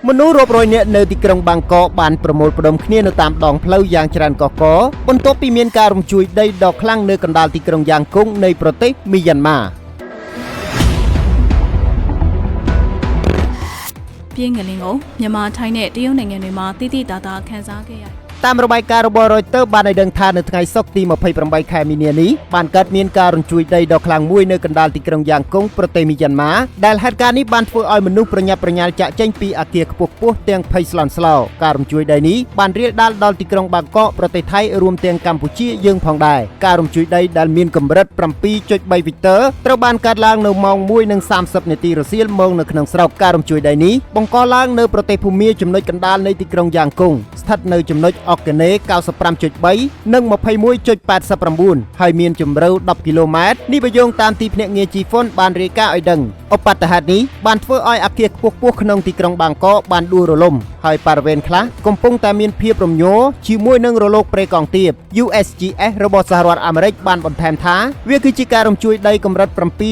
មនុស្សរាប់រយនាក់នៅទីក្រុងបាងកកបានប្រមូលផ្ដុំគ្នានៅតាមដងផ្លូវយ៉ាងច្រើនកកកបន្ទាប់ពីមានការរំជួយដីដ៏ខ្លាំងនៅកណ្ដាលទីក្រុងយ៉ាងគងនៃប្រទេសមីយ៉ាន់ម៉ា។ ပြင်းငလင်းကိုမြန်မာထိုင်းနဲ့တရုတ်နိုင်ငံတွေမှာတိတိတသာခန်းစားခဲ့ရ តាមរបាយការណ៍របស់ Reuters បានឲ្យដឹងថានៅថ្ងៃសុក្រទី28ខែមីនានេះបានកើតមានការរញ្ជួយដីដ៏ខ្លាំងមួយនៅកណ្ដាលទីក្រុងយ៉ាងគងប្រទេសមីយ៉ាន់ម៉ាដែលហេតុការណ៍នេះបានធ្វើឲ្យមនុស្សប្រញាប់ប្រញាល់ចាក់ចេញពីអគារខ្ពស់ៗទាំងភ័យស្លន់ស្លោការរញ្ជួយដីនេះបានរាលដាលដល់ទីក្រុងបាងកកប្រទេសថៃរួមទាំងកម្ពុជាយើងផងដែរការរញ្ជួយដីដែលមានកម្រិត7.3វីកទ័រត្រូវបានកើតឡើងនៅម៉ោង1:30នាទីរសៀលមកនៅក្នុងស្រុកការរញ្ជួយដីនេះបង្កឡើងនៅប្រទេសភូមាចំណុចកណ្ដាលនៃទីក្រុងយ៉ាងគងស្ថិតនៅចំណុចអគ្គនេ95.3និង21.89ហើយមានជម្រៅ10គីឡូម៉ែត្រនេះបើយោងតាមទីភ្នាក់ងារ G-Phone បានរាយការណ៍ឲ្យដឹងឧបទ្ទហេតុនេះបានធ្វើឲ្យអគារខ្ពស់ៗក្នុងទីក្រុងបាងកកបានដួលរលំហើយបរិវេណខ្លះកំពុងតែមានភាពរំញ័រជាមួយនឹងរលកប្រេកង់ទាប USGS របស់សហរដ្ឋអាមេរិកបានបន្ថែមថាវាគឺជាការរំជួយដីកម្រិត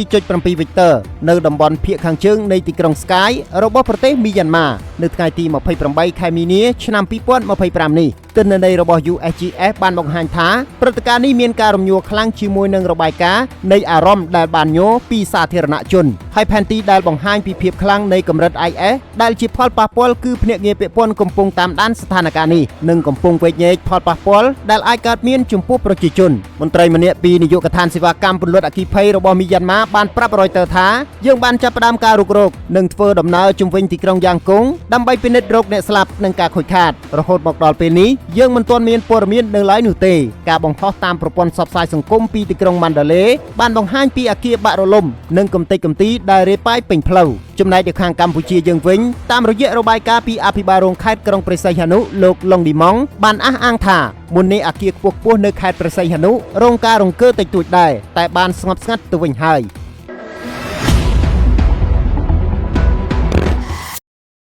7.7វីកទ័រនៅតំបន់ភាគខាងជើងនៃទីក្រុង Sky របស់ប្រទេសមីយ៉ាន់ម៉ានៅថ្ងៃទី28ខែមីនាឆ្នាំ2025នេះទិន្នន័យរបស់ USGS បានបង្ហាញថាព្រឹត្តិការណ៍នេះមានការរំញ័រខ្លាំងជាមួយនឹងរបាយការណ៍នៃអារម្មណ៍ដែលបានញ័រពីសាធារណជនហើយផែនទីដែលបង្ហាញពីភាពខ្លាំងនៃកម្រិត IS ដែលជាផលប៉ះពាល់គឺភ្នាក់ងារពាក់ព័ន្ធកំពុងតាមដានស្ថានភាពនេះនិងកំពុងវែកញែកផលប៉ះពាល់ដែលអាចកើតមានចំពោះប្រជាជនមន្ត្រីម្នាក់ពីនាយកដ្ឋានសេវាកម្មពន្លត់អគ្គិភ័យរបស់មីយ៉ាន់ម៉ាបានប្រាប់រយទ័រថាយើងបានចាប់ផ្ដើមការរុករកនិងធ្វើដំណើរជុំវិញទីក្រុងយ៉ាងគងដើម្បីពិនិត្យរកអ្នកស្លាប់និងការខូចខាតរហូតមកដល់ពេលនេះយើងមិនទាន់មានព័ត៌មាននៅឡើយនោះទេការបង្ហោះតាមប្រព័ន្ធផ្សព្វផ្សាយសង្គមពីទីក្រុងម៉ាន់ដាឡេបានបង្ហាញពីអគារបាក់រលំនិងកំទេចកំទីដែលរាយប៉ាយពេញផ្លូវចំណែកនៅខាងកម្ពុជាយើងវិញតាមរយៈរបាយការណ៍ពីអភិបាលរងខេត្តក្រុងព្រះសីហនុលោកឡុងឌីម៉ង់បានអះអាងថាមុននេះអគារខ្ពស់ៗនៅខេត្តព្រះសីហនុរងការរង្គើតិចតួចដែរតែបានស្ងប់ស្ងាត់ទៅវិញហើយ។